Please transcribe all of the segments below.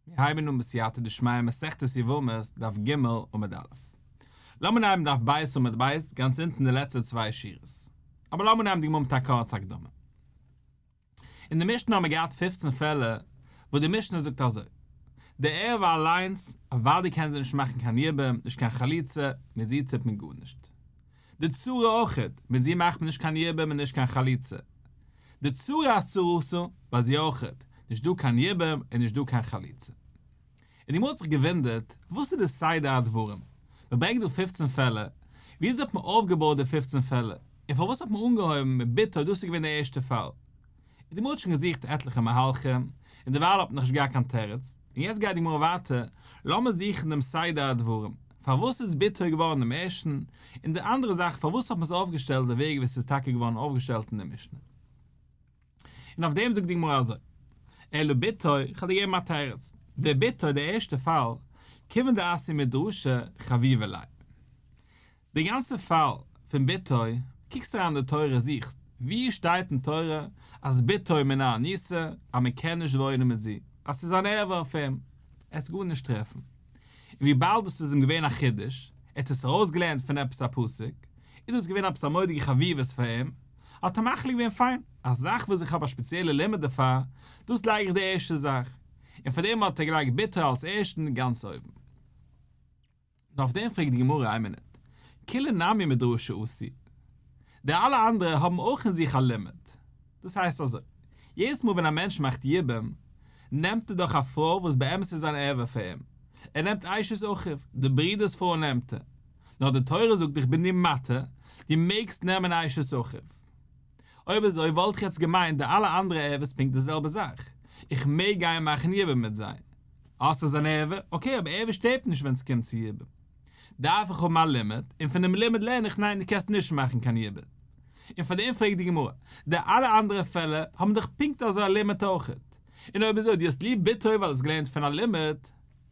מיר הייבן אן בסייעתא דשמיא מסכת יבמות דף ג' עמוד א'. לאמיר אנהייבן דף ב' עמוד ב', גאנץ אונטן די לעצטע צוויי שורות. אבער לאמיר נעמען די גמרא מיט א קורצע הקדמה. אין די משנה האבן מיר געהאט פופצן פעלער וואס די משנה זאגט אזוי, די ערווה אליינס, אוודאי קען זי נישט מאכן קיין יבום, נישט קיין חליצה, מיט זי טוט מען גארנישט. די צרה אויכעט, מיט זי מאכט מען נישט קיין יבום און נישט קיין חליצה. די צרת צרתה, ביי זי אויכעט, נישט דא קיין יבום און נישט דא קיין חליצה. און די גמרא האט זיך געוואונדערט, וואס איז די סדר הדברים? מען ברענגט דא פופצן פעלער, וויאזוי האט מען אויפגעבויט די פופצן פעלער? און פארוואס האט מען אנגעהויבן מיט בתו, דאס איז געווען די ערשטע פאל? און די גמרא האט שוין געזוכט עטליכע מהלכים, און דערווייל האט מען נאכנישט געהאט קיין תירוץ, און יעצט גייט די גמרא ווייטער, לאמיר זוכן דעם סדר הדברים, פארוואס איז בתו געווארן דעם ערשטן, און די אנדערע זאך פארוואס האט מען עס אויפגעשטעלט די וועג ווי עס איז טאקע געווארן אויפגעשטעלט אין די משנה. און אויף דעם זאגט די גמרא אזוי, אלא בתו, איך וועל דיר געבן א תירוץ, דער בתו, דער ערשטער פאל, כיוון דאתיא מדרשא חביבא ליה. די גאנצע פאל פון בתו, קוקסט אריין אין די תורה זוכסט וואו שטייט אין תורה אז בתו מן האנוסה אז מען קען נישט וואוינען מיט זי, אז ס'איז אן ערווה אויף אים, עסט גארנישט טרעפן. און וויבאלד דאס איז אים געווען א חידוש, ער האט עס ארויסגעלערנט פון עפעס א פסוק, איז דאס געווען עפעס א מורא'דיגע חביבות פאר אים, האט ער מחליט געווען פיין, א זאך וואס איך האב א שפעציעלע לימוד דערפאר, דאס לייג איך די ערשטע זאך. און פאר דעם האט ער געלייגט בתו אלס ערשטן גאנץ אויבן. און אויף דעם פרעגט די גמרא איין מינוט, כולהו נמי מדרשא אתו, די אלע אנדערע האבן אויך אין זיך א לימוד, דאס הייסט אזוי, יעדעס מאל ווען א מענטש מאכט יבום, נעמט ער דאך א פרוי וואס באמת איז אן ערווה פאר אים, ער נעמט אשת אחיו, די ברודער'ס פרוי נעמט ער, נאר די תורה זאגט איך בין דיר מתיר, דו מעגסט נעמען אשת אחיו. אויב אזוי וואלט איך יעצט געמיינט די אלע אנדערע ערוות פונקט די זעלבע זאך, איך מעג גיין מאכן יבום מיט זיי. אה ס'איז אן ערווה, okay אבער ערווה שטערט נישט ווען ס'קומט צו יבום. דארף איך האבן א לימוד, און פון דעם לימוד לערן איך ניין דו קענסט נישט מאכן קיין יבום. און פאר דעם פרעגט די גמרא, די אלע אנדערע פעלער האבן דאך פונקט אזוי א לימוד אויכעט. און אויב אזוי דו האסט ליב בתו ווייל האסט געלערנט פון א לימוד,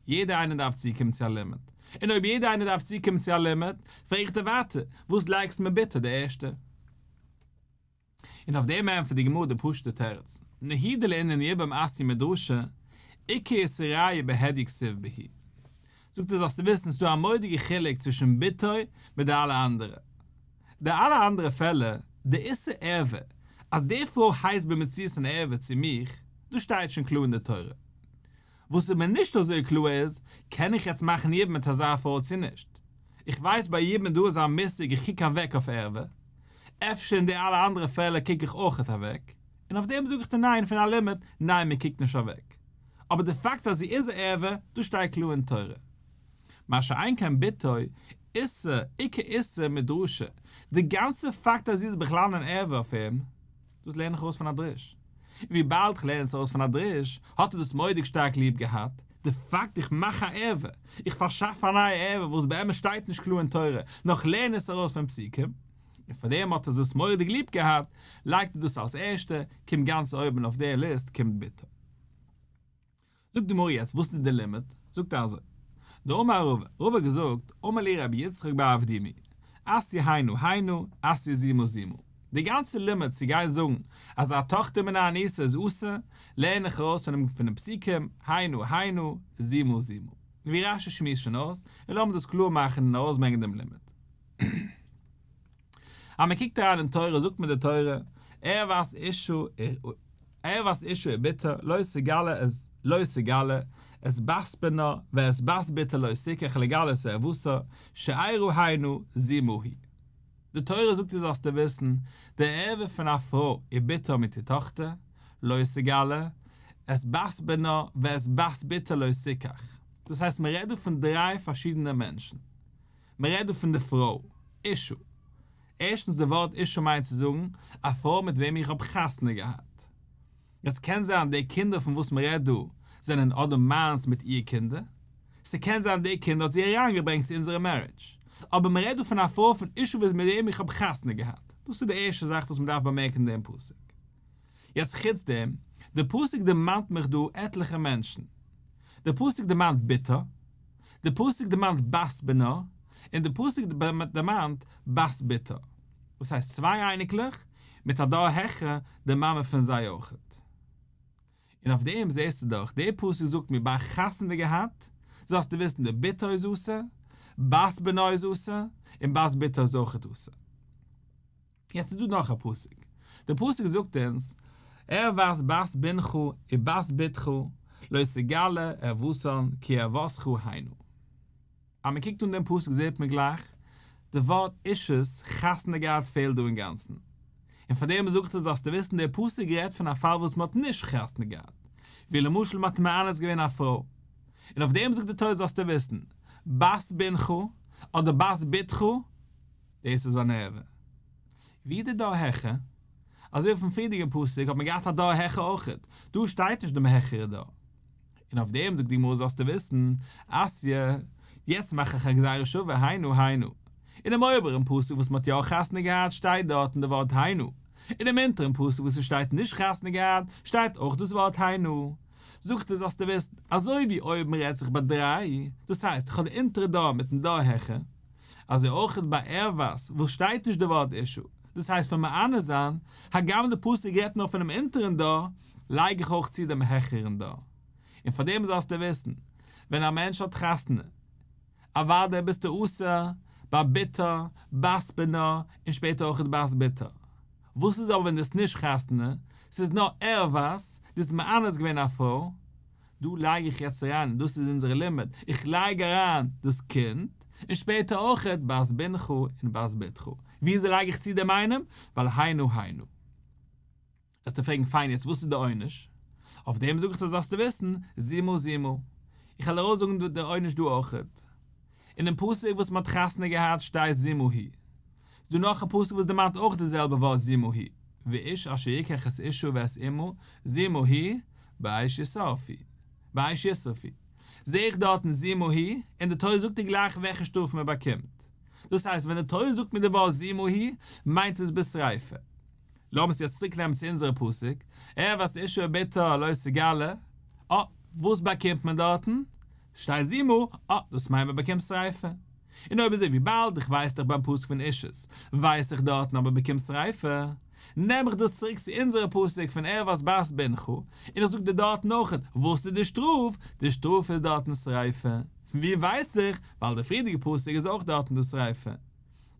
יעדער איינער דארף צוקומען צו א לימוד. און אויב יעדער איינער דארף צוקומען צו א לימוד, פרעג איך דיר ווייטער, וואס לייגסטו מיר בתו די ערשטע? און אויף דעם ענטפערט די גמרא די פשוט'ע תירוץ, נהי דלענין יבום אתיא מדרשא, עיקר איסורייהו בהדיא כתיב בהו. זאגט ער זאלסטו וויסן ס'דא א מורא'דיגע חילוק צווישן בתו מיט די אלע אנדערע. די אלע אנדערע פעלער, די איסור ערווה, אז די פרוי הייסט במציאות אן ערווה צו מיך, דאס שטייט שוין קלאר אין די תורה. וואס איז מיר נישט אזוי קלאר איז, קען איך יעצט מאכן יבום מיט אזא פרוי צו נישט? איך ווייס ביי יבום איז דא אזא מושג איך קוק אוועק אויף ערווה, אפשר אין די אלע אנדערע פעלער קוק איך אויכעט אוועק, און אויף דעם זאג איך דיר ניין פון א לימוד, ניין מען קוקט נישט אוועק. אבער די פאקט אז זי איז א ערווה, דאס שטייט קלאר אין תורה. מה שאין כן בתו, איסור, עיקר איסור מדרשא, די גאנצע פאקט אז זי איז בכלל אן ערווה אויף אים, דאס לערן איך ארויס פון א דרוש. און וויבאלד איך לערן עס ארויס פון א דרוש, האט ער דאס מורא'דיג שטארק ליב געהאט, די פאקט איך מאך א ערווה, איך פארשאף א נייע ערווה וואס באמת שטייט נישט קלאר אין תורה, נאר איך לערן עס ארויס פון פסוקים, און פאר דעם האט ער דאס מורא'דיג ליב געהאט, לייגט ער דאס אלס ערשטע, קומט גאנץ אויבן אויף די ליסט קומט בתו. זאגט די גמרא יעצט וואס איז די לימוד? זאגט ער אזוי, דאמר רבא, רבא האט געזאגט, אמר לי רבי יצחק בר אבדימי, אתיא הנה הנה, אתיא זימא זימא. די גאנצע לימוד צו גיין זאגן אז א טאכטער מן האנוסה איז אסור, לערן איך ארויס פונעם פונעם פסוקים, הנה הנה, זימא זימא. און ווי רשי שמועסט שוין אויס, און לאמיר דאס קלאר מאכן און ארויסברענגען דעם לימוד. אז מען קוקט אריין אין תורה זאגט מיר די תורה, ערות אשה ערות אשה ובתה לא תגלה את לא תגלה את בת בנה ואת בת בתה לא תקח לגלות ערותה שארה הנה זימה היא. די תורה זאגט דיר זאלסטו וויסן, די ערווה פון א פרוי ובתה מיט איר טאכטער, לא תגלה את בת בנה ואת בת בתה לא תקח. דאס הייסט מען רעדט דא פון דריי פארשידענע מענטשן. מען רעדט דא פון די פרוי, אשה. ערשטנס די ווארט אשה מיינט צו זאגן א פרוי מיט וועם איך האב חתונה געהאט. עס קען זיין די קינדער פון וואס מען רעדט דא זענען אדער מיינס מיט איר קינדער, ס'קען זיין די קינדער האט זי אריינגעברענגט צו אונזערע marriage. אבער מען רעדט דא פון א פרוי פון אשה וואס מיט וועם איך האב חתונה געהאט. דאס איז די ערשטע זאך וואס מען דארף באמערקן אין דעם פסוק. יעצט חוץ דעם, די פסוק דערמאנט מיך דא עטליכע מענטשן. די פסוק דערמאנט בתה, די פסוק דערמאנט בת בנה, און די פסוק דערמאנט בת בתה. דאס הייסט צוויי אייניקלעך, מיט א דור העכער די מאמע פון זיי אויכעט. און אויף דעם זעסטו דאך, דער פסוק זאגט מיר ביי חתונה געהאט, זאלסטו וויסן די בתו איז אסור, בת בנו איז אסור, און בת בתו איז אויכעט אסור. יעצט איז דא נאך א פסוק, דער פסוק זאגט אונז, ערות בת בנך ובת בתך לא תגלה ערותן כי ערותך הנה. אז מען קוקט אן דעם פסוק זעט מען גלייך, די ווארט אישות, חתונה געהאט פעלט דא אינגאנצן. און פאר דעם זאגט ער זאלסטו וויסן דער פסוק רעדט פון א פאל וואס מען האט נישט חתונה געהאט, ווי למשל מען האט מאנס געווען א פרוי, און אויף דעם זאגט די תורה זאלסטו וויסן, בת בנך אדער בת בתך, דאס איז אן ערווה. ווי די דור העכער, אזוי אויפן פריערדיגן פסוק האט מען געהאט א דור העכער אויכעט, דא שטייט נישט דעם העכערע דור. און אויף דעם זאגט די גמרא זאלסטו וויסן, אתיא, יעצט מאך איך א גזירה שווה הנה הנה. אינעם אויבערן פסוק וואס מען האט יא חתונה געהאט שטייט דארטן די ווארט הנה, אינעם אונטערן פסוק וואס עס שטייט נישט חתונה געהאט שטייט אויך דאס ווארט הנה. זאגט ער זאלסטו וויסן, אזוי ווי אויבן רעדט זיך ביי דריי, דאס הייסט איך האב די אונטערע דור מיטן דור העכער, אזוי אויך ביי ערות וואס שטייט נישט די ווארט אישה, דאס הייסט פון מאנס זיין, הגם די פסוק רעדט נאר פונעם אונטערן דור, לייג איך אויך צו דעם העכערן דור. און פאר דעם זאלסטו וויסן, ווען א מענטש האט חתונה, אוודאי ביסטו אסור ביי בתה, בת בנה, און שפעטער אויך בת בתה. וואס איז אבער ווען דו האסט נישט חתונה, ס'איז נאר ערות, דו האסט מאנס געווען א פרוי, דא לייג איך יעצט אריין, און דאס איז אונזערע לימוד, איך לייג אריין דאס קינד, און שפעטער אויכעט בת בנך און בת בתך. וויאזוי לייג איך צו דעם איינעם? ווייל הנה הנה. וועסטו פרעגן פיין יעצט וואס איז די עונש? אויף דעם זאג איך דיר זאלסטו וויסן, זימה זימה. איך וועל ארויסזאגן די עונש דא אויכעט. אינעם פסוק וואס מען האט חתונה געהאט שטייט זימה היא. ס'דא נאך א פסוק וואס דערמאנט אויך די זעלבע ווארט זימה היא, ואיש אשר יקח את אשה ואת אמה זימה היא באש ישרפו, באש ישרפו. זעה איך דארטן זימה היא, און די תורה זאגט דיר גלייך וועלכע שטראף מען באקומט. דאס הייסט ווען די תורה זאגט מיר די ווארט זימה היא, מיינט עס בשריפה. לאמיר עס יעצט צוריק נעמען צו אונזערע פסוק, ערות אשה ובתה לא תגלה, אה, וואס באקומט מען דארטן? שטייט זימה, אה, דאס מיינט מען באקומט שריפה. און אויב אזוי וויבאלד איך ווייס דאך ביים פסוק פון אישות ווייס איך דארטן אז מען באקומט שריפה, נעם איך דאס צוריק צו אונזערע פסוק פון ערות בת בנך, און איך זאג דיר דארטן אויכעט וואס איז די שטראף, די שטראף איז דארטן שריפה. פון ווי ווייס איך? ווייל די פריערדיגע פסוק איז אויך דארטן דא שריפה.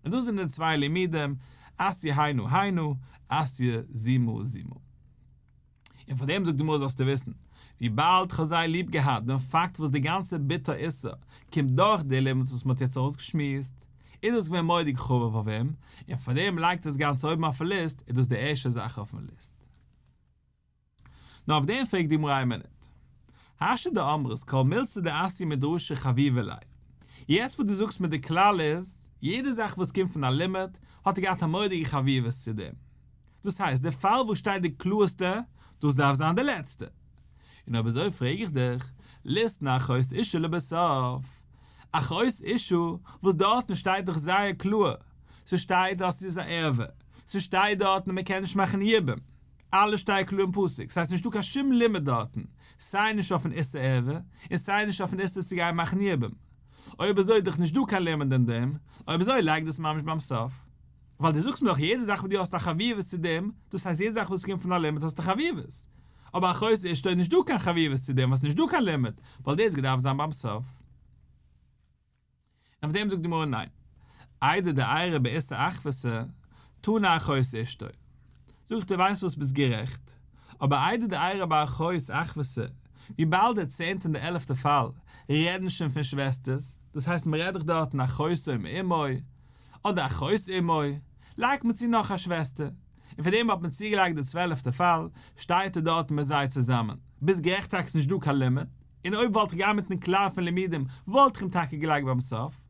און דאס זענען די צוויי לימודים, אתיא הנה הנה, אתיא זימה זימה. און פאר דעם זאגט די גמרא זאלסטו וויסן, וויבאלד כ'האב זייער ליב געהאט דעם פאקט וואס די גאנצע בתה איסור קומט דורך די לימוד וואס מ'האט יעצט ארויסגעשמועסט, איז דאס געווען מורא'דיג חביב אויף אים, און פאר דעם לייגט ער עס גאנץ אויבן אויפן ליסט, איז דאס די ערשטע זאך אויפן ליסט. נאר אויף דעם פרעגט די גמרא איין מינוט. השתא דאמרת כל מילתא דאתיא מדרשא חביבא ליה. יעצט וואס דו זאגסט מיר די כלל איז, יעדע זאך וואס קומט פון א לימוד, האט ער געהאט א מורא'דיגע חביבות צו דעם. דאס הייסט, די פאל וואס שטייט די קלארסטע, דאס דארף זיין די לעצטע. און אויב אזוי פרעג איך דיך, ליתני אחות אשה לבסוף. אחות אשה, וואס דארטן שטייט דאך זייער קלאר, ס'שטייט אז ס'איז א ערווה, ס'שטייט דארטן אז מ'קען נישט מאכן יבום, אלעס שטייט קלאר אין פסוק, ס'הייסט נישטא קיין שום לימוד דארטן, סיי נישט אויפן איסור ערווה, און סיי נישט אויפן איסור צו גיין מאכן יבום. אויב אזוי איז דאך נישטא קיין לימוד אין דעם, אויב אזוי לייג דאס ממש ביים סוף. ווייל דו זאגסט מיר דאך יעדע זאך וואס דו האסט א חביבות צו דעם, דאס הייסט יעדע זאך וואס קומט פון א לימוד האסטו חביבות. אבער אחות אשתו איז נישט דא קיין חביבות צו דעם ווייל ס'איז נישט דא קיין לימוד, ווייל דאס געדארפט זיין ביים סוף. און אויף דעם זאגט די גמרא ניין. איידי דאיירי באיסור אחוותא, תנא אחות אשתו. זאג איך דיר ווייסט וואס ביסט גערעכט, אבער איידי דאיירי באחות אחוותא, וויבאלד דער צענטע און דער עלעפטע פאל רעדן שוין פון שוועסטערס, דאס הייסט מ'רעדט דאך דארטן אחותו מאמו, אדער אחות אמו, לייגט מען צו נאך א שוועסטער, און פאר דעם האט מען צוגעלייגט די צוועלעפטע פאל, שטייט ער דארטן מיט זיי צוזאמען. ביסט גערעכט טאקע ס'נישט דא קיין לימוד, און אויב וואלט איך געגאנגען מיטן כלל פון לימודים וואלט איך אים טאקע געלייגט ביים סוף,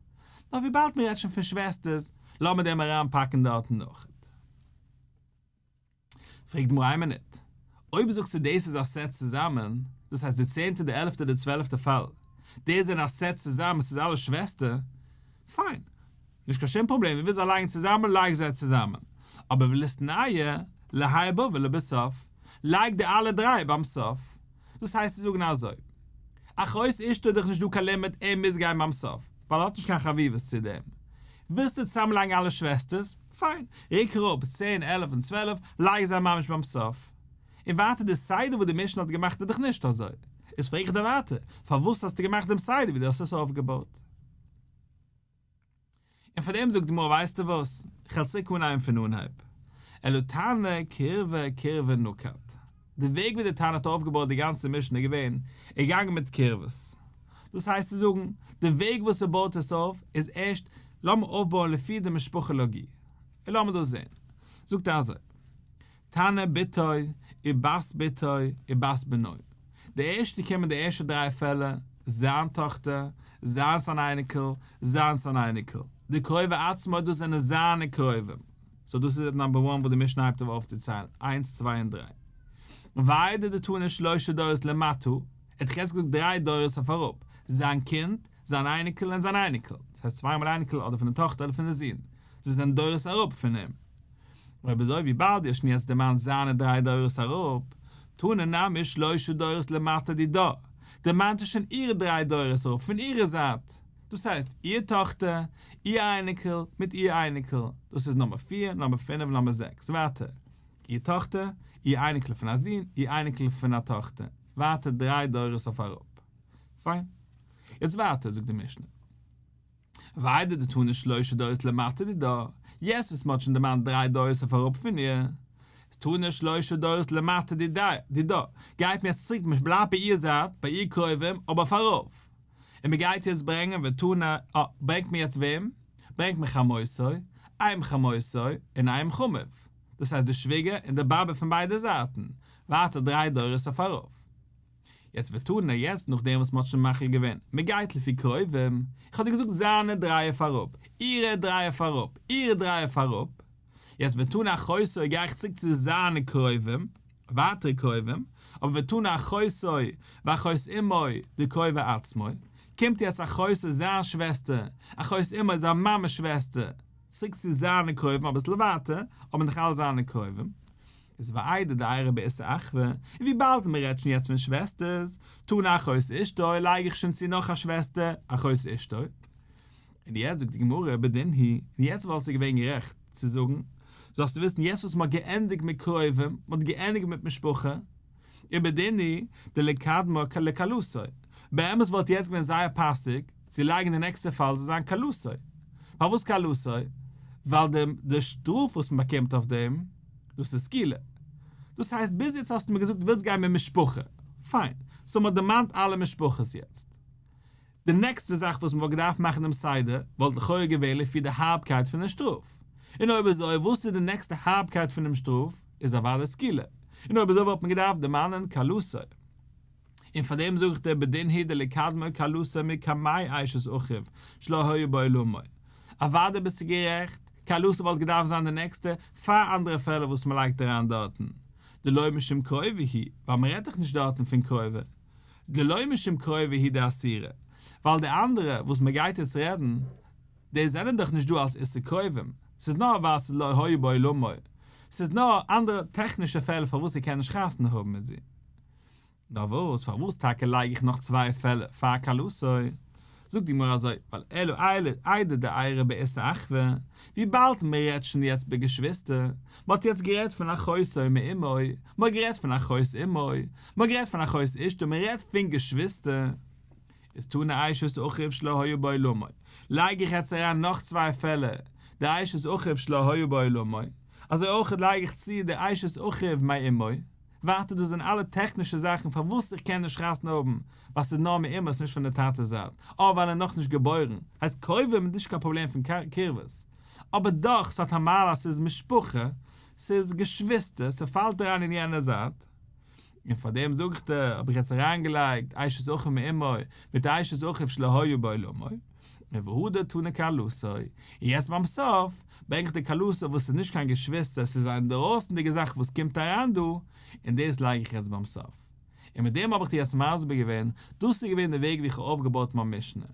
נאר וויבאלד מ'רעדט שוין פון שוועסטערס, לאמיר דעם אריינפאקן דארטן אויכעט. פרעגט די גמרא איין מינוט, אויב זאגסטו דאס איז א סעט צוזאמען, דאס הייסט די צענטע די עלעפטע די צוועלעפטע פאל, דאס זענען א סעט צוזאמען ס'איז אלע שוועסטער, פיין, נישט קיין שום פראבלעם, דו ווילסט זיי לייגן צוזאמען לייג זיי צוזאמען, אבער וליתנייהו להאי בבא לבסוף, לייג די אלע דריי ביים סוף, דאס הייסט צו זאגן אזוי, אחות אשתו איז דאך נישט דא קיין לימוד ער מוז גיין ביים סוף, ווייל ער האט נישט קיין חביבות צו דעם. ווילסטו צוזאמלייגן אלע שוועסטערס? פיין, רוק אראפ צען עלף און צוועלף, לייג זיי ממש ביים סוף. און ווייטער די סדר וואס די משנה האט געמאכט איז דאך נישט אזוי. איז פרעג איך דיר ווייטער, פארוואס האסטו געמאכט דעם סדר ווי דו האסט עס אויפגעבויט? און פאר דעם זאגט די גמרא ווייסטו וואס, כ'וועל צוריק אנהייבן פון אנהייב, אלא תנא קירבה קירבה נקט, די וועג ווי די תנא האט אויפגעבויט די גאנצע משנה איז געווען, ער איז געגאנגען מיט קירבות, דאס הייסט צו זאגן, די וועג וואס ער בויט עס אויף איז ערשט, לאמיר אויפבויען לפי די משפחה לאגי, און לאמיר דאס זען, זאגט ער אזוי. תנא בתו ובת בתו ובת בנו. די ערשטע קומען די ערשטע דריי פעלער, זיין טאכטער, זיינס אן אייניקל, זיינס אן אייניקל. די קרובי עצמו דאס זענען זיינע קרובים. סאו דאס איז נאמבער וואן וואס די משנה הייבט אויף אויפצוציילן, איינס צוויי און דריי. ואיידי דתנא שלשה דורות למטה, ער האט דאך יעצט געזאגט דריי דורות אויף אראפ, זיין קינד, זיין אייניקל און זיין אייניקל. דאס הייסט צוויי מאל אייניקל אדער פון די טאכטער אדער פון די זון. דאס זענען דורות אראפ פון אים. אויב אזוי וויבאלד דו האסט שוין יעצט דערמאנט זיינע דריי דורות אראפ, תנא נמי שלשה דורות למטה דידה, דערמאנט ער שוין אירע דריי דורות אראפ פון אירע זייט, דאס הייסט איר טאכטער, איר אייניקל, מיט איר אייניקל, דאס איז נומער פיר, נומער פינף, נומער זעקס, ווייטער, איר טאכטער, איר אייניקל פון א זון, איר אייניקל פון א טאכטער, ווייטער דריי דורות אויף אראפ. פיין. יעצט ווייטער זאגט די משנה. ואיידי דתנא שלשה דורות למטה דידה, יעצט וואס מ'האט שוין דערמאנט דריי דורות אויף אראפ פון איר, איז תנא שלשה דורות למטה דידה, גייט מען יעצט צוריק מ'בלייבט ביי איר זייט, ביי איר קרובים, אבער אויף ארויף. און מ'גייט יעצט ברענגען ותנא, אה, ברענגט מען יעצט וועם? ברענגט מען חמותו, אם חמותו, און אם חמיו. דאס הייסט די שוויגער און די באבע פון ביידע זייטן, ווייטער דריי דורות אויף ארויף. יעצט ותנא, יעצט נאכדעם וואס מ'האט שוין מחליט געווען, מ'גייט לפי קרובים, איך האב דיר געזאגט זיינע דריי אויף אראפ, אירע דריי אויף אראפ, אירע דריי אויף אראפ, יעצט ותנא אחותו גיי איך צוריק צו זיינע קרובים, ווייטערע קרובים, אבער ותנא אחותו ואחות אמו דקרובי עצמו, קומט יעצט אחותו זיין שוועסטער, אחות אמו זיין מאמע'ס שוועסטער, צוריק צו זיינע קרובים אביסל ווייטער, אבער נאך אלץ זיינע קרובים. איז ואיידי דאיירי באיסור אחווה, און וויבאלד מען רעדט שוין יעצט פון שוועסטערס, תנא אחות אשתו, לייג איך שוין צו נאך א שוועסטער, אחות אשתו. און יעצט זאגט די גמרא בדין הוא, און יעצט וואלסטו געווען גערעכט צו זאגן, זאלסטו וויסן יעצט וואס מען האט געענדיגט מיט קרובים, מען האט געענדיגט מיט משפחה, ובדין הוא דליקדמה לכלתו, באמת וואלט יעצט געווען זייער פאסיג צו לייגן די נעקסטע פאל זאל זיין כלתו. פארוואס כלתו? ווייל די שטראף וואס מען באקומט אויף דעם, דאס איז סקילה. דאס הייסט ביז יעצט האסטו מיר געזאגט דו ווילסט גיין מיט משפחה, פיין, סאו מ'האט דערמאנט אלע משפחות יעצט. די נעקסטע זאך וואס מ'וואלט געדארפט מאכן דעם סדר וואלט לכאורה געווען לפי די הארבקייט פון די שטראף. און אויב אזוי וואס איז די נעקסטע הארבקייט פונעם שטראף? איז אוודאי סקילה. און אויב אזוי וואלט מען געדארפט דערמאנען כלתו. און פאר דעם זאג איך דיר בדין הוא דליקדמה כלתו מקמי אשת אחיו שלא היה בעולמו. אוודאי ביסטו גערעכט, כלתו וואלט געדארפט זיין די נעקסטע, פאר אנדערע פעלער וואס מען לייגט אריין דארטן. דלא משום קרובה היא, ווייל מען רעדט דאך נישט דארטן פון קרובה. דלא משום קרובה היא דאסירא, ווייל די אנדערע וואס מען גייט יעצט רעדן, די זענען דאך נישט דא אלס איסור קרובים, ס'איז נאר ווייל ס'איז לא היה בעולמו, ס'איז נאר אנדערע טעכנישע פעלער פארוואס ער קען נישט חתונה האבן מיט זי. נאר וואס, פארוואס טאקע לייג איך נאך צוויי פעלער פאר כלתו? זאגט די גמרא אזוי, ווייל אלא איידי דאיירי באיסור אחווה, וויבאלד מען רעדט שוין יעצט ביי געשוויסטער, מען האט יעצט גערעדט פון אחותו מאמו, מען האט גערעדט פון אחות אמו, מען האט גערעדט פון אחות אשתו, מען רעדט פון געשוויסטער, איז תנא אשת אחיו שלא היה בעולמו, לייג איך יעצט אריין נאך צוויי פעלער, די אשת אחיו שלא היה בעולמו, אזוי אויך לייג איך צו די אשת אחיו מאמו. ווייטער דאס זענען אלע טעכנישע זאכן פארוואס איך קען נישט חתונה האבן ווייל ס'איז נאר מאמו ס'איז נישט פון די טאטע'ס זייט, אדער ווייל ער איז נאכנישט געבוירן, הייסט קרובים איז נישט קיין פראבלעם פון קירבות, אבער דאך ס'האט א מעלה אז ס'איז משפחה, ס'איז געשוויסטער, ס'פאלט אריין אין יענע זייט, און פאר דעם זאג איך דיר האב איך יעצט אריינגעלייגט אשת אחיו מאמו מיט אשת אחיו שלא היה בעולמו. והדר תנא כלתו, און יעצט ביים סוף ברענג איך די כלתו וואס איז נישט קיין געשוויסטער עס איז א אינדערויסנדיגע זאך וואס קומט אריין דא, און דאס לייג איך יעצט ביים סוף. און מיט דעם האב איך דיר יעצט מסביר געווען, דאס איז געווען די וועג ווי איך האב אויפגעבויט מיין משנה.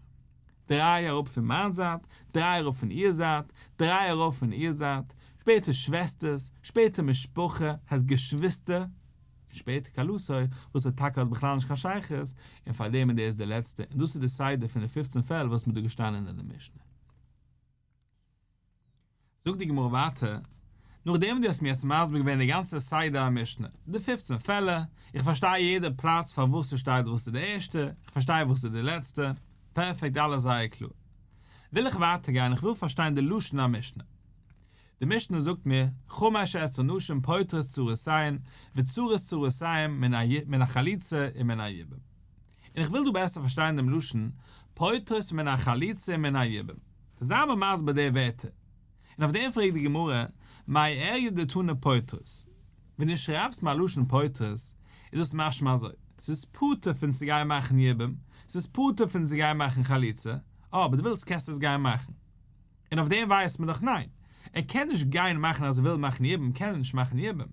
דריי אראפ פון מיין זייט, דריי אראפ פון איר זייט, דריי ארויף פון איר זייט, שפעטער שוועסטערס, שפעטער משפחה, הייסט געשוויסטער, און שפעטער כלתו, וואס האט טאקע האט בכלל נישט קיין שייכות, און פאר דעם און דער איז דער לעצטער, און דאס איז די סדר פון די פופצן פעל וואס מ'איז דא געשטאנען אין די משנה. זאגט די גמרא ווייטער, נאכדעם וואס דו האסט מיר יעצט מסביר געווען די גאנצע סדר המשנה, די פופצן פעלער, איך פארשטיי יעדע פלאץ פארוואס ס'שטייט וואס איז די ערשטע, איך פארשטיי וואס איז די לעצטע, פערפעקט אלעס זייער קלאר. וויל איך ווייטער גיין איך וויל פארשטיין די לשון המשנה. די משנה זאגט מיר, חמש עשרה נשים פוטרות צרותיהן וצרות צרותיהן מן החליצה ומן היבום. און איך וויל דא בעסער פארשטיין דעם לשון פוטרות מן החליצה ומן היבום. זיי מיר מסביר די ווערטער. און אויף דעם פרעגט די גמרא, מאי איריא דתנא פוטרות? ווען דו שרייבסט מיר א לשון פוטרות, איז דאס משמע אזוי, ס'איז פטור פון צו גיין מאכן יבום, ס'איז פטור פון צו גיין מאכן חליצה, אבער דו ווילסט קענסטו עס גיין מאכן. און אויף דעם ווייסט מען דאך ניין, ער קען נישט גיין מאכן אז ער וויל מאכן יבום קען ער נישט מאכן יבום.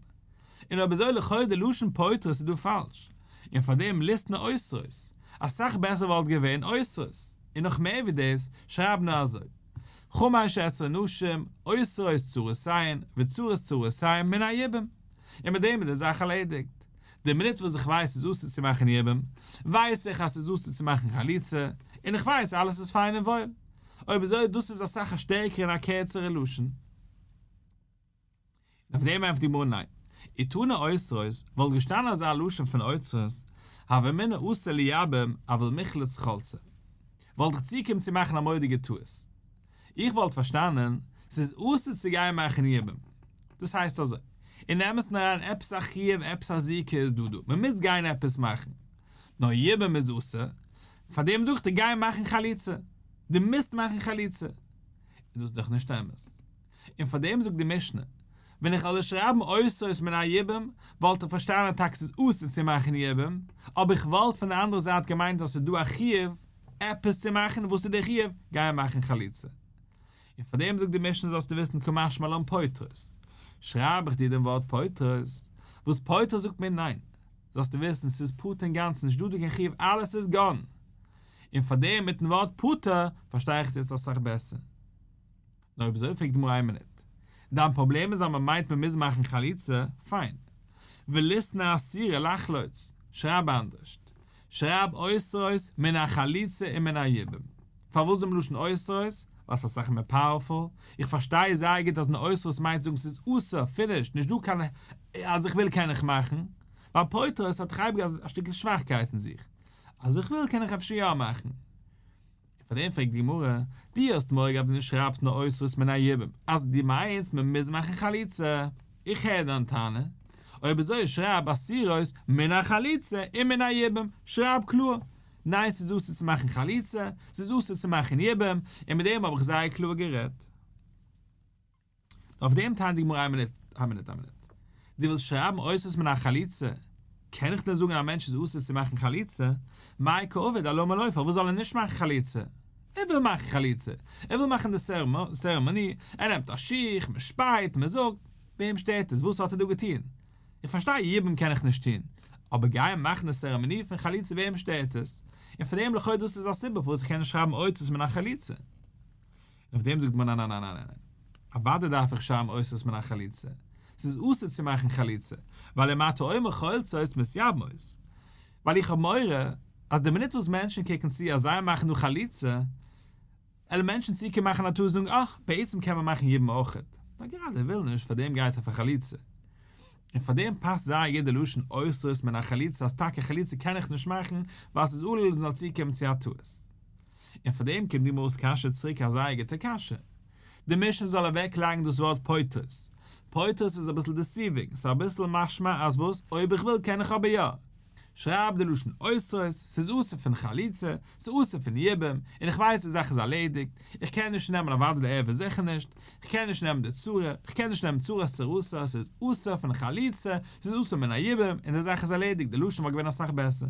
און אויב אזוי לכאו' די לשון פוטרות איז דא פאלש, און פאר דעם ליתני אוסרות, אסאך בעסער וואלט געווען אוסרות, און נאך מער ווי דאס, שרייב נאר אזוי, חמש עשרה נשים אוסרות צרותיהן וצרות צרותיהן מן היבום, און מיט דעם איז די זאך ערלעדיגט. די מינוט וואס איך ווייס ס'איז אסור צו מאכן יבום, ווייס איך אז ס'איז אסור צו מאכן חליצה, און איך ווייס אלעס איז פיין און וואויל. אויב אזוי דאס איז אסאך א שטערקערע און א קערצערע לשון. און אויף דעם ענטפערט די גמרא ניין. אי תנא אוסרות, וואלט געשטאנען אזא לשון פון אוסרות, הוה אמינא אסור לייבם אבל מיחלץ חלצי. וואלט איך צוקומען צו מאכן א מורא'דיגע טעות. איך וואלט פארשטאנען, ס'איז אסור צו גיין מאכן יבום. דאס הייסט אזוי, אין אמת'ן אריין עפעס א חיוב עפעס א זיקה איז דא דא, מ'מוז גיין עפעס מאכן. נאר יבום איז אסור, פארדעם זאגט ער גיי מאכן חליצה. דו מוזט מאכן חליצה. און דאס איז דאך נישט אמת. און פאר דעם זאגט די משנה, ווען איך וועל שרייבן אוסרות מן היבום, וואלט איך פארשטאנען טאקע ס'איז אסור צו מאכן יבום, אבער איך וואלט פון די אנדערע זייט געמיינט אז ס'איז דא א חיוב עפעס צו מאכן, וואס איז די חיוב? גיי מאכן חליצה. און פאר דעם זאגט די משנה זאלסטו וויסן קא משמע לן פוטרות. שרייב איך דיר דעם ווארט פוטרות, וואס פוטרות זאגט מיר ניין, זאלסטו וויסן ס'איז פטור אינגאנצן נישט דא דא קיין חיוב אלעס איז גאן. און פאר דעם מיטן ווארט פטור פארשטיי איך עס יעצט אסאך בעסער. נאר אויב אזוי פרעגט די גמרא איין מינוט, דיין פראבלעם איז אז מען מיינט מען מוז מאכן חליצה, פיין. וליתני אסירה לחלוץ, שרייב אנדערשט. שרייב אוסרות מן החליצה ומן היבום. פארוואס דעם לשון אוסרות? ווייל ס'איז אסאך מער פאוערפול. איך פארשטיי זייער גוט אז אין אוסרות מיינט זאגן ס'איז אסור, פינישט, נישט דא קיין אז איך וויל קען איך מאכן. ווייל פוטרות האט דאך אייביג א שטיקל שוואכקייט אין זיך. אז איך וויל קען איך אפשר יא מאכן. און פאר דעם פרעגט די גמרא, דו האסט מורא געהאט ווען דו שרייבסט נאר אוסרות מן היבום, אז דו מיינסט מען מוז מאכן חליצה, איך הער דיין טענה, אויב אזוי שרייב אסירות מן החליצה ומן היבום, שרייב קלאר, ניין ס'איז אסור צו מאכן חליצה, ס'איז אסור צו מאכן יבום, און מיט דעם האב איך זייער קלאר גערעדט. אויף דעם טענה'ט די גמרא איין מינוט, איין מינוט, איין מינוט. דו ווילסט שרייבן אוסרות מן החליצה, קען איך דען זאגן א מענטש איז אסור צו מאכן חליצה? מאי קא עביד אלמה לא, פארוואס זאל ער נישט מאכן חליצה? ער וויל מאכן חליצה, ער וויל מאכן די סערעמאני, ער נעמט א שיך, מען שפייט, מען זאגט, וועם שטערט עס, וואס האט ער דא געטון? איך פארשטיי יבום קען איך נישט טון, אבער גיין מאכן די סערעמאני פון חליצה וועם שטערט עס? און פאר דעם לכאו' דאס איז א סיבה פארוואס איך קען נישט שרייבן אוסרות מן החליצה. און אויף דעם זאגט מען ניין ניין ניין ניין אוודאי דארף איך שרייבן אוסרות מן החליצה, ס'איז אסור צו מאכן חליצה, ווייל אם אתה אומר חולצות מתייבמות, ווייל איך האב מורא אז די מינוט וואס מענטשן קוקן צו אז זיי מאכן דא חליצה, עלן מענטשן צוקומען מאכן א טעות זאגן אה, בעצם קען מען מאכן יבום אויכעט, נאר גראדע ער וויל נישט פאר דעם גייט ער פאר חליצה. און פאר דעם פאסט זייער גוט די לשון אוסרות מן החליצה אז טאקע חליצה קען איך נישט מאכן ווייל ס'איז עלול אז מ'זאל צוקומען צו א טעות. און פאר דעם קומט די גמרא'ס קשיא צוריק א זייער גוטע קשיא. די משנה זאל אוועק לייגן דאס ווארט פוטרות. פוטרות איז אביסל דיסיווינג, ס'איז אביסל משמע אז וואס, אויב איך וויל קען איך אבער יא. שרייב די לשון אוסרות, ס'איז אסור פון חליצה, ס'איז אסור פון יבום, און איך ווייס די זאך איז ארלעדיגט, איך קען נישט נעמען אוודאי די ערווה זיכער נישט, איך קען נישט נעמען די צרה, איך קען נישט נעמען צרת צרתה, ס'איז אסור פון חליצה, ס'איז אסור מן היבום, און די זאך איז ארלעדיגט, די לשון וואלט געווען אסאך בעסער.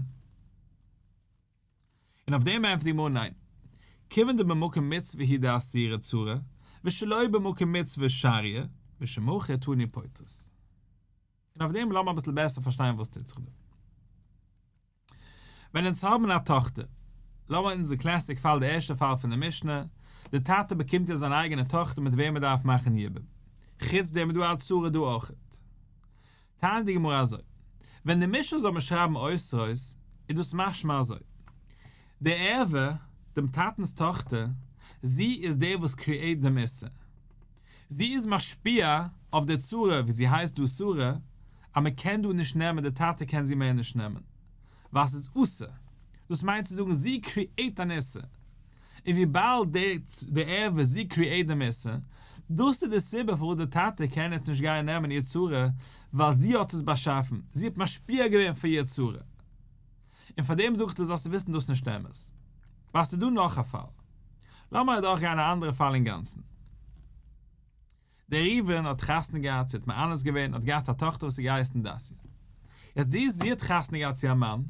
און אויף דעם ענטפערט די גמרא ניין, כיוון דבמקום מצוה הוא דאסירא צרה, ושלא במקום מצוה שריא, משום הכי תני פוטרות. און אויף דעם לאמיר אביסל בעסער פארשטיין וואס טוט זיך דא. ווען אונז האבן א טאכטער, לאמיר אונזער classic פאל די ערשטע פאל פון די משנה, די טאטע באקומט יעצט זיין אייגענע טאכטער מיט וועם ער דארף מאכן יבום, חוץ דעם איז דא א צרה דא אויכעט. טענה'ט די גמרא אזוי, ווען די משנה זאל מען שרייבן אוסרות, איז דאס משמע אזוי, די ערווה, דעם טאטנ'ס טאכטער, זי איז דער וואס create דעם איסור. זי איז משפיע. אויף די צרה ווי זי הייסט דא שרה, אז מען קען דא נישט נעמען די טאטע קען זי מער נישט נעמען ווייל ס'איז אסור, דאס מיינט צו זאגן זי create אן איסור, און וויבאלד די די ערווה זי create דעם איסור, דאס איז די סיבה פארוואס די טאטע קען יעצט נישט גיין נעמען איר צרה, ווייל זי האט עס באשאפן, זי האט משפיע געווען פאר איר צרה. און פאר דעם זאגט ער זאלסטו וויסן דאס איז נישט אמת. ווייל ס'איז דא נאך א פאל. לאמיר אדורך גיין א אנדערע פאל אינגאנצן. דער ראובן האט חתונה געהאט, זי האט מאנס געווען, האט געהאט א טאכטער וואס איז געהייסן דסיה. יעצט די זי האט חתונה געהאט צו א מאן,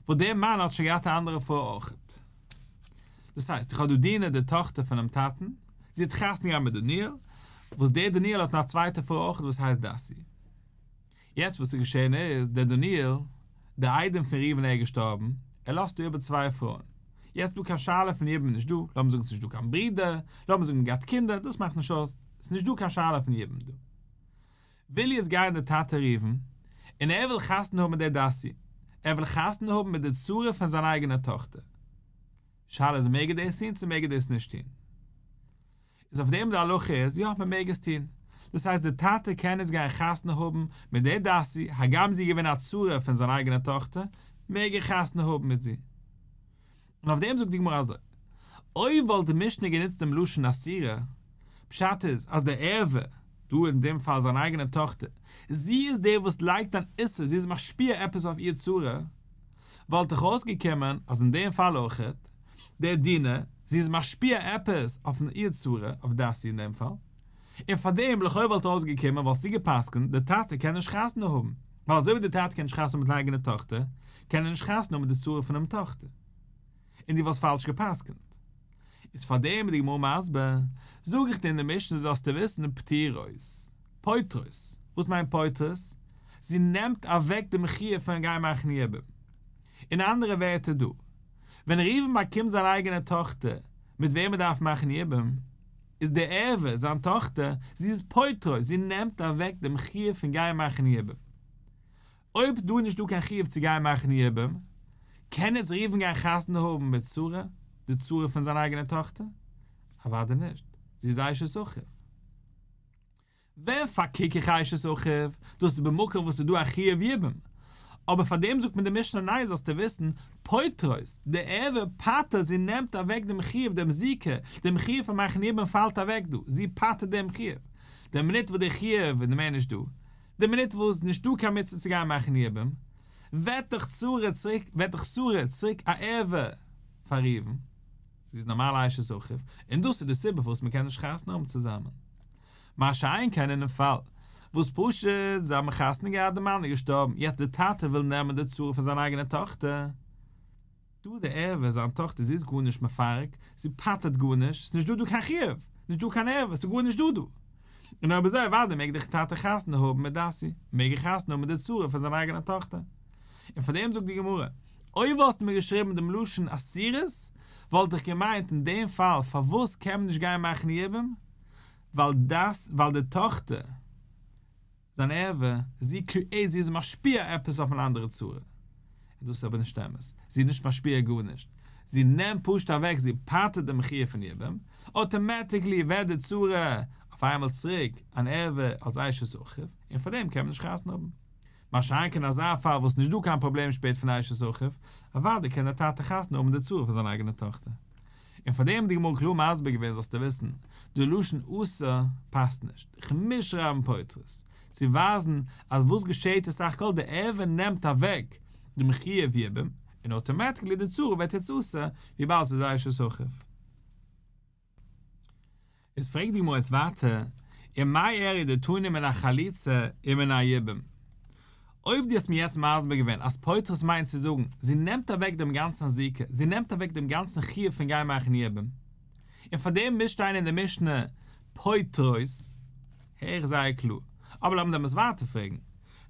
וואס דער מאן האט שוין געהאט א אנדערע פרוי אויכעט. דאס הייסט, איך האב דא דינה די טאכטער פונעם טאטן, זי האט חתונה געהאט מיט דניאל, וואס דער דניאל האט נאך א צווייטע פרוי אויכעט וואס הייסט דסיה. יעצט וואס איז געשען איז, דער דניאל, דער איידעם פון ראובן ער איז געשטארבן, ער לאזט דא איבער צוויי פרויען. יעצט דא קיין שאלה פון יבום נישט דא, לאמיר זאגן ס'איז נישט דא קיין ברידער, לאמיר זאגן געהאט קינדער, דאס מאכט נישט אויס, ס'איז נישט דא קיין שאלה פון יבום דא. וויל יעצט גיין דער טאטע ראובן, און ער וויל חתונה האבן מיט דער דסי, ער וויל חתונה האבן מיט די צרה פון זיין אייגענע טאכטער. שאלה איז מעג ער דאס טון צו מעג ער דאס נישט טון? איז אויף דעם די הלכה איז יא מען מעג עס טון, דאס הייסט די טאטע קען איצט גיין חתונה האבן מיט די דסי הגם זי איז געווען א צרה פון זיין אייגענע טאכטער מעג ער חתונה האבן מיט זי. און אויף דעם זאגט די גמרא אזוי, אויב וואלט די משנה גענוצט דעם לשון אסירה, פשט איז אז די ערווה, דא אין דעם פאל זיין אייגענע טאכטער, זי איז די וואס לייגט אן איסור, זי איז משפיע עפעס אויף איר צרה, וואלט דאך אויסגעקומען אז אין דעם פאל אויכעט, דער דינה, זי איז משפיע עפעס אויפן איר צרה, אויף דסי אין דעם פאל, און פאר דעם לכאו' וואלט אויסגעקומען וואלסטו גע'פסק'נט דער טאטע קען נישט חתונה האבן, ווייל אזוי ווי דער טאטע קען נישט חתונה האבן מיט זיין אייגענע טאכטער, קען ער נישט חתונה האבן מיט די צרה פונעם טאכטער. און דו וואלסט פאלש גע'פסק'נט. איז פאר דעם איז די גמרא מסביר, זאג איך דיר אין די משנה זאלסטו וויסן פטירות, פוטרות, וואס מיינט פוטרות? זי נעמט אוועק דעם חיוב פון גיין מאכן יבום. אין אנדערע ווערטער דא, ווען ראובן באקומט זיין אייגענע טאכטער מיט וועם ער דארף מאכן יבום, איז די ערווה, זיין טאכטער, זי איז פוטרות, זי נעמט אוועק דעם חיוב פון גיין מאכן יבום. אויב איז דא נישט דא קיין חיוב צו גיין מאכן יבום, קען יעצט ראובן גיין חתונה האבן מיט שרה, די צרה פון זיין אייגענע טאכטער? אוודאי נישט, זי איז אשת אחיו. ווען פארקוק איך אשת אחיו, דאס איז במקום וואס איז דא א חיוב יבום, אבער פאר דעם זאגט מיר די משנה ניין זאלסטו וויסן, פוטרות, די ערווה פטר'ט, זי נעמט אוועק דעם חיוב, דעם זיקה, דעם חיוב פון מאכן יבום פאלט אוועק דא, זי פטר'ט דעם חיוב, די מינוט וואס דער חיוב איז מער נישט דא, די מינוט וואס נישט דא קיין מצוה צו גיין מאכן יבום, ווערט דאך צרה צוריק, ווערט דאך שרה צוריק א ערווה פאר ראובן. זי איז נארמאל אשת אחיו, און דאס איז די סיבה פארוואס מען קען נישט חתונה האבן צוזאמען. מה שאין כן אינעם פאל וואס פשוט זיי האבן חתונה געהאט די מאן איז געשטארבן יעצט די טאטע וויל נעמען די צרה פון זיין אייגענע טאכטער, דא די ערווה זיין טאכטער זי איז גארנישט מפרק, זי פטר'ט גארנישט, ס'איז נישט דא דא קיין חיוב, נישט דא קיין ערווה, ס'איז גארנישט דא דא. און אויב אזוי אוודאי מעג דער טאטע חתונה האבן מיט דסי, מעג ער חתונה האבן מיט די צרה פון זיין אייגענע טאכטער. און פאר דעם זאגט די גמרא, אויב וואלסטו מיר געשריבן דעם לשון אסירות, וואלט איך געמיינט אין דעם פאל פארוואס קען מען נישט גיין מאכן יבום, ווייל דאס ווייל די טאכטער, זיין ערווה, זי create זי איז משפיע עפעס אויף אן אנדערע צרה. און דאס איז אבער נישט אמת, זי איז נישט משפיע גארנישט, זי נעמט פשוט אוועק, זי פטר'ט דעם חיוב פון יבום, automatically ווערט די צרה אויף איינמאל צוריק אן ערווה אלס אשת אחיו, און פאר דעם קען מען נישט חתונה האבן. מה שאין כן אזא פאל וואס נישט דא קיין פראבלעם שפעט פון אשת אחיו, אוודאי קען דער טאטע חתונה האבן די צרה פון זיין אייגענע טאכטער. און פאר דעם האט די גמרא קלאר מסביר געווען זאלסטו וויסן, די לשון אסור פאסט נישט, איך מוז שרייבן פוטרות, צו ווייזן אז וואס געשעהט איז סך הכל די ערווה נעמט אוועק דעם חיוב יבום, און automatically די צרה ווערט יעצט אסור וויבאלד ס'איז אשת אחיו. איז פרעגט די גמרא יעצט ווייטער, ומאי איריא דתני מן החליצה ומן היבום? אויב דו האסט מיר יעצט מסביר געווען אז פוטרות מיינט צו זאגן, זי נעמט אוועק דעם גאנצן זיקה, זי נעמט אוועק דעם גאנצן חיוב פון גיין מאכן יבום, און פאר דעם מוז שטיין אין די משנה פוטרות, הער איך זייער קלאר, אבער לאמיר דעמאלס ווייטער פרעגן,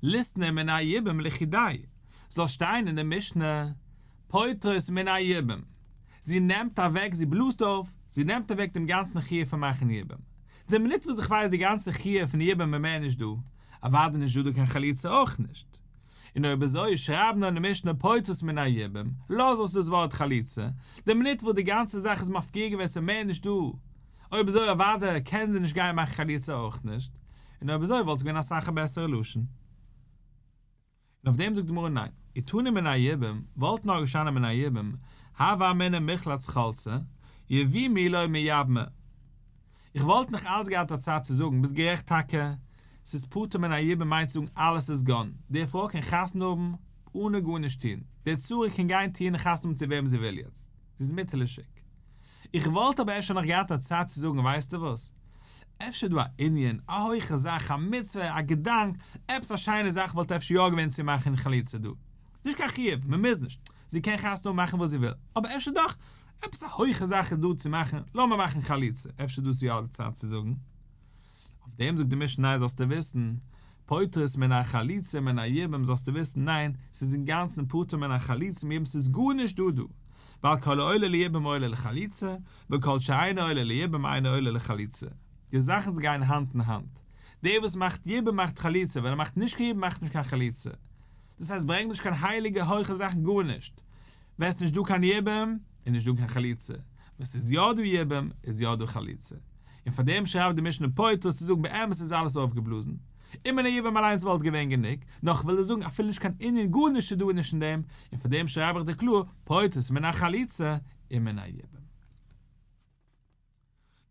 ליתני מן היבום לחודיה, זאל שטיין אין די משנה פוטרות מן היבום, זי נעמט אוועק, זי בלאזט אויף, זי נעמט אוועק דעם גאנצן חיוב פון מאכן יבום. די מינוט וואס איך ווייס די גאנצע חיוב פון יבום איז מער נישט דא, אוודאי נישט דא דא קיין חליצה אויך נישט. און אויב אזוי שרייב נאר אין די משנה פוטרות מן היבום, לאז אויס דאס ווארט חליצה, די מינוט וואס די גאנצע זאך איז מפקיר געווען ס'איז מער נישט דא, אויב אזוי אוודאי קען זי נישט גיין מאכן חליצה אויך נישט. און אויב אזוי וואלט עס געווען אסאך א בעסערע לשון. און אויף דעם זאגט די גמרא ניין, אי תנא מן היבום, וואלט נאר געשטאנען מן היבום, הוה אמינא מיחלץ חלצה, יבומי לא מייבמה. איך וואלט נאך אלץ געהאט א צד צו זאגן, ביסט גערעכט טאקע, ס'איז פטור מן היבום מיינט צו זאגן אלעס איז גאן, די פרוי קען חתונה האבן אנע גארנישט טון, די צרה קען גיין טון און חתונה האבן צו וועם זי וויל יעצט, זי איז מותר לשוק. איך וואלט אבער אפשר נאך געהאט א צד צו זאגן ווייסטו וואס, אפשר איז דא א ענין, א הויכע זאך, א מצוה, א געדאנק, עפעס א שיינע זאך וואלט אפשר יא געווען צו מאכן חליצה דא. ס'איז נישט קיין חיוב, מ'מוז נישט, זי קען חתונה האבן מאכן וואס זי וויל, אבער אפשר דאך, עפעס א הויכע זאך איז דא צו מאכן, לאמיר מאכן חליצה, אפשר דאס איז יא די צד צו זאגן. אויף דעם זאגט די משנה ניין זאלסטו וויסן, פוטרות מן החליצה ומן היבום זאלסטו וויסן ניין, ס'איז אינגאנצן פטור מן החליצה ומן היבום ס'איז גארנישט דא דא, ווייל כל העולה ליבום עולה לחליצה, וכל שאינו עולה ליבום אינו עולה לחליצה, די זאכן גייען האנט אין האנט, דער וואס מאכט יבום מאכט חליצה, ווען ער מאכט נישט קיין יבום מאכט נישט קיין חליצה, דאס הייסט ברענג נישט קיין הייליגע הויכע זאכן גארנישט, ווען ס'נישט דא קיין יבום איז נישט דא קיין חליצה, ווען ס'איז יא דא יבום איז יא דא חליצה. און פאר דעם שרייבט די משנה פוטרות צו זאגן באמת איז אלעס אויפגעבלאזן, און מן היבום אליינס וואלט געווען גענוג, נאר כ'וויל דיר זאגן אפילו נישט קיין ענין גארנישט איז דא נישט אין דעם, און פאר דעם שרייב איך דיר קלאר פוטרות מן החליצה און מן היבום.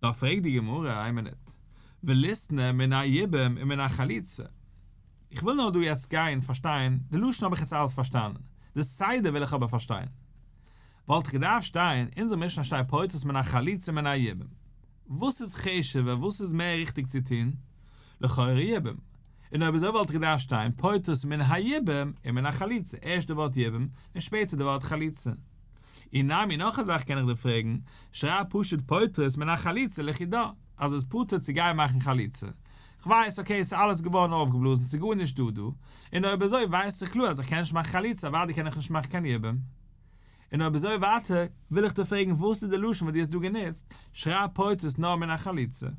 נאר פרעגט די גמרא איין מינוט, וליתני מן היבום ומן החליצה, איך וויל נאר דא יעצט גיין פארשטיין, די לשון האב איך יעצט אלעס פארשטאנען, די סדר וויל איך אבער פארשטיין. וואלט איך געדארפט שטיין, אונזער משנה שטייט פוטרות מן החליצה ומן היבום. וואס איז חשוב'ער, וואס איז מער ריכטיג צו טון? לכאורה יבום. און אויב אזוי וואלט איך געדארפט שטיין פוטרות מן היבום ומן החליצה, ערשט די ווארט יבום און שפעטער די ווארט חליצה. אי נמי נאך א זאך קען איך דיר פרעגן, שרייב פשוט פוטרות מן החליצה לחודה, אז עס איז פטור צו גיין מאכן חליצה. כ'ווייס, okay, ס'איז אלעס געווארן אויפגעבלאזן, ס'איז גארנישט דא דא. און אויב אזוי ווייס איך קלאר אז איך קען נישט מאכן חליצה, אוודאי קען איך נישט מאכן קיין יבום. און אויב אזוי ווייטער, וויל איך דיר פרעגן וואס איז די לשון וואס דו האסט דא גענוצט, שרייב פוטרות נאר מן החליצה. און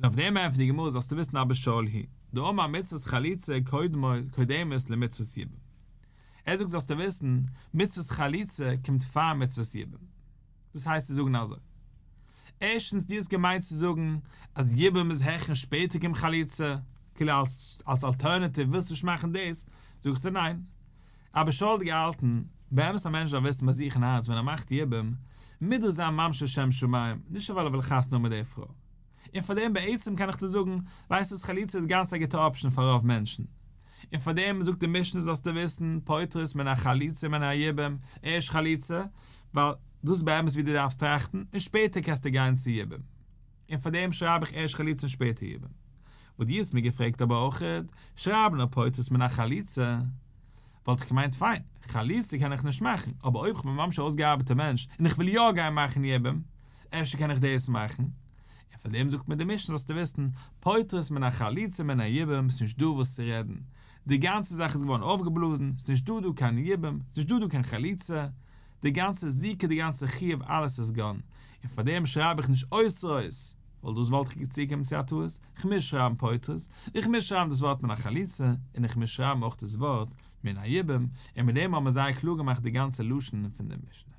אויף דעם ענטפערט די גמרא זאלסטו וויסן אבא שאול היא דאמר מצוות חליצה קודמת למצוות יבום. ער זאגט זאלסטו וויסן, מצוות חליצה קומט פאר מצוות יבום. דאס הייסט צו זאגן אזוי. ערשטנס דו האסט געמיינט צו זאגן אז יבום איז העכער און שפעטער קומט חליצה, כאילו אלס אלס alternative ווילסט נישט מאכן דאס, זאג איך דיר ניין. אבא שאול האט געהאלטן, באמת א מענטש דארף וויסן ביי זיך אין הארץ ווען ער מאכט יבום, מוז דאס זיין ממש לשם שמים, נישט ווייל ער וויל חתונה האבן מיט די פרוי. און פאר דעם בעצם קען איך דיר זאגן, ווייסט וואס חליצה איז גאנץ א גוטע option פאר רוב מענטשן. און פאר דעם זאגט די משנה זאלסטו וויסן, פוטרות מן החליצה ומן היבום, ערשט חליצה, ווייל דאס איז באמת ווי דו דארפסט טראכטן, און שפעטער קענסטו גיין צו יבום. און פאר דעם שרייב איך ערשט חליצה און שפעטער יבום. וואס דו האסט מיר געפרעגט אבער אויכעט, שרייב נאר פוטרות מן החליצה. וואלט איך געמיינט פיין, חליצה קען איך נישט מאכן, אבער אויב כ'בין ממש א אויסגעארבעטער מענטש און איך וויל יא גיין מאכן יבום, אפשר קען איך דאס מאכן. און פאר דעם זאגט מיר די משנה זאלסטו וויסן, פוטרות מן החליצה ומן היבום, ס'נישט דא וואס צו רעדן. די גאנצע זאך איז געווארן אויפגעבלאזן, ס'נישט דא דא קיין יבום, ס'נישט דא דא קיין חליצה, די גאנצע זיקה די גאנצע חיוב אלעס איז gone, און פאר דעם שרייב איך נישט אוסרות, ווייל דאס וואלט איך צוגעקומען צו א טעות, איך מוז שרייבן פוטרות, איך מוז שרייבן דאס ווארט מן החליצה, און איך מוז שרייבן אויך דאס ווארט מן היבום, און מיט דעם האבן מיר זייער קלאר געמאכט די גאנצע לשון פון די משנה.